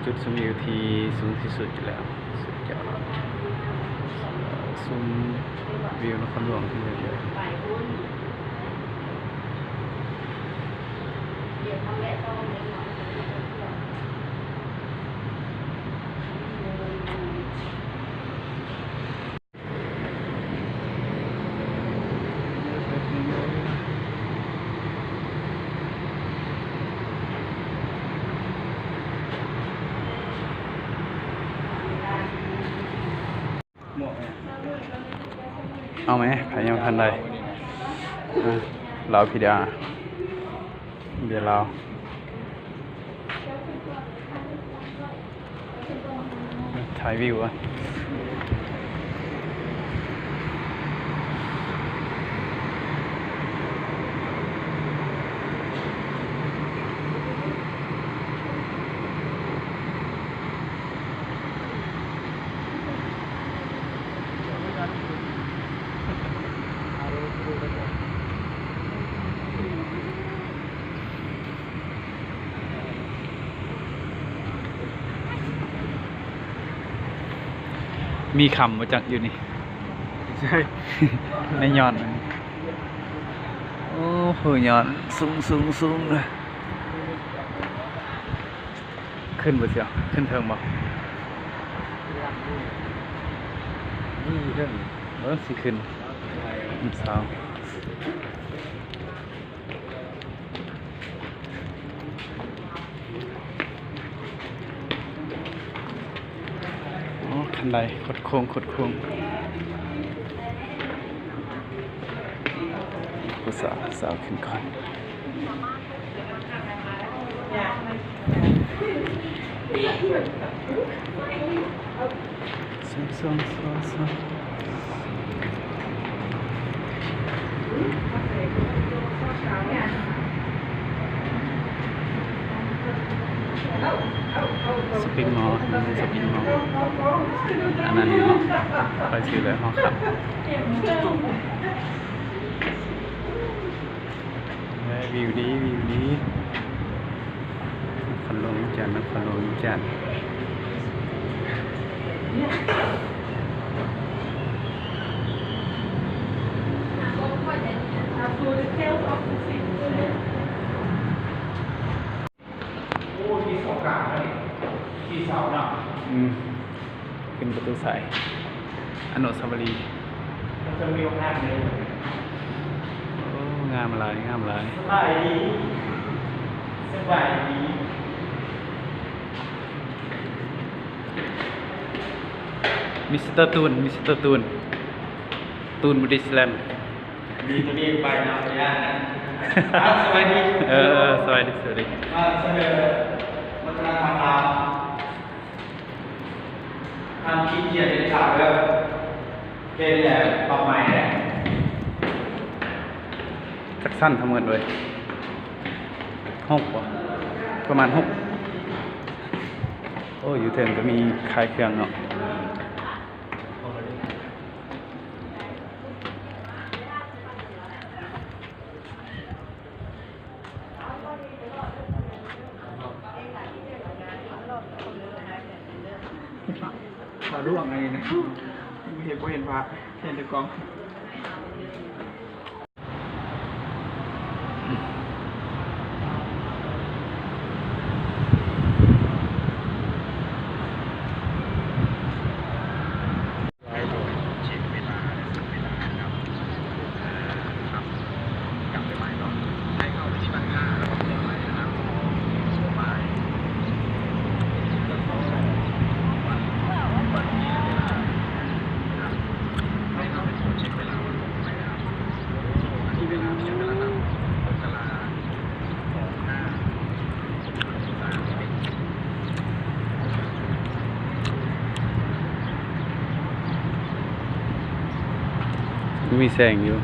ຈຸດຊົມວິວທີ່ສູງທີ່ສຸດຢູ່ແລ້ວ ສຸດຍອດ ເອີ່ ຊົມວິວນະຄອນຫຼວງທີ່ນີ້ເລີຍ. ເອົາແມ ໃຜຍັງບໍ່ທັນໄດ້ ອາ ລາວພີດີອາ ເບຍລາວ. ຖ່າຍວິວກ່ອນ. ມີຄຳບໍ່ຈັກຢູ່ນີ້ ໃຊ່ ໃນຍອດນັ້ນ. ໂອ້ ຍອດສູງໆໆ ຂຶ້ນບໍ່ຊິ ຂຶ້ນເທິງບໍ່? ນີ້ເທິງ ເບິ່ງຊິຂຶ້ນ ມັນຊາວ. ໂອ້ ຄັນໄດຄົດໂຄ້ງ ຄົດໂຄ້ງ ຜູ້ສາວ ສາວຂຶ້ນກ່ອນ. ຊັອບປິງມໍ ຊັອບປິງມໍ ອັນນັ້ນຂ້ອຍຊື້ແລ້ວເຮົາຂັບ. ເອີ ວິວດີ ວິວດີ ນະຄອນຫຼວງວຽງຈັນ ນະຄອນຫຼວງວຽງຈັນ. ໂອ້ ທີ່ເສົາກາງເລີຍ ທີ່ເສົາເນາະ ອືມ ຂຶ້ນປະຕູໄຊ ອະນຸສາວະລີ ໂອ້ ງາມຫຼາຍ ງາມຫຼາຍ. ສະບາຍດີ ສະບາຍດີ ມິສເຕີຕູນ ມິສເຕີຕູນ ຕູນບໍດີ້ສແລມ. ມີຕົວນີ້ໄປເນາະ ຢ່ານະ. ອ່າ ສະບາຍດີ ເອີ ເອີ ສະບາຍດີ ສະບາຍດີ. ມາສະເໜີວັດທະນະທຳລາວ ຫ້າມຂີ້ຂຽດເດັດຂາດເດີ ເຮັດແລ້ວປັບໃໝເດ້. ຈັກຊັ້ນທັງໝົດເວີຍ? ຫົກບໍ່? ປະມານຫົກ. ໂອ້ ຢູ່ເທິງກໍມີຂາຍເຄື່ອງເນາະ. ເຂົາລວກອັນນີ້ນະ ເຫັນບໍ່ເຫັນພະ ເຫັນແຕ່ກ້ອງ. ມີແສງຢູ່.